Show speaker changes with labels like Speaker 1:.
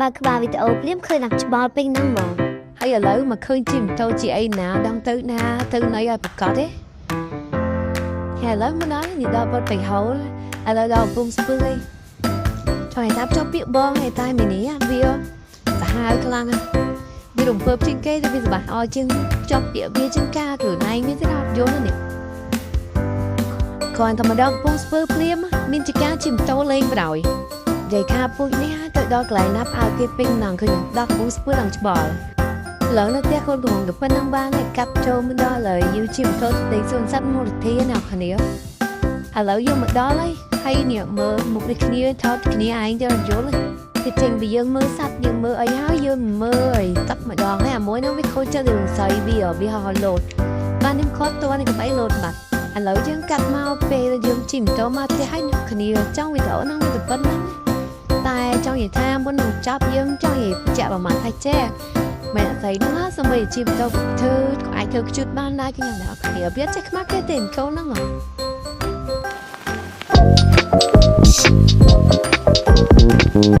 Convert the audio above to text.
Speaker 1: បើក្បាលវីដេអូភ្លាមឃើញដល់ច្បល់ពេញហ្នឹងហ្មង
Speaker 2: ហើយឥឡូវមកឃើញជិះម៉ូតូជាអីណាដឹងទៅណាទៅណីឲ្យប្រកាសទេហើយឥឡូវមកដល់នេះដល់វត្តបៃហូលឥឡូវដល់កំពង់ស្ពឺឯងចង់ឲ្យតាមចុះពាក្យបងឯតែមីនេះវាសាហាវខ្លាំងណាស់វារំភើបជាងគេតែវាសប្បាយអជាងចុះពាក្យវាជាងការខ្លួនឯងមានទេអត់យល់ទេនេះគ្រាន់តែមកដល់កំពង់ស្ពឺភ្លាមមានជាការជិះម៉ូតូលេងបណ្ដោយនិយាយថាពូជនេះទៅដល់កន្លែងណាផ្អើលគេពេញហ្នឹងឃើញដល់កំពង់ស្ពឺឡើងច្បល់ ឥឡូវនៅផ្ទះកូនកំពុងតែប៉ុណ្្នឹងបានហើយកាប់ចូលមកដល់ហើយយូជិះម៉ូតូទៅសួនសត្វមូលនិធិណាគ្នាឥឡូវយកមកដល់ហើយហើយនេះមើលមុខដូចគ្នាថតគ្នាឯងទៅយល់ទេចេញពីយើងមើលសត្វយើងមើលអីហើយយើងមើលអីទឹកម្ដងហើយអាមួយហ្នឹងវាខូចចិត្តរឿងស្អីវាវាហោះលោតបានខ្ញុំខត់តនេះកុំអីលោតបាត់ឥឡូវយើងកាត់មកពេលយើងជិះម៉ូតូមកផ្ទះហើយគ្នាចង់វីដេអូហ្នឹងវាតែប៉ុណ្្នឹងតែចង់និយាយថាមុននឹងចប់យើងចង់និយាយបញ្ជាក់ប្រហែលថាចេះ មែនអត់ស្អីហ្នឹងណាសូម្បីជាជីវិតទៅធ្វើក៏អាចធ្វើខ្ជូតបានដែរខ្ញុំអ្នកគ្នាវាចេះខ្មាស់គេទេកូនហ្នឹងហ៎។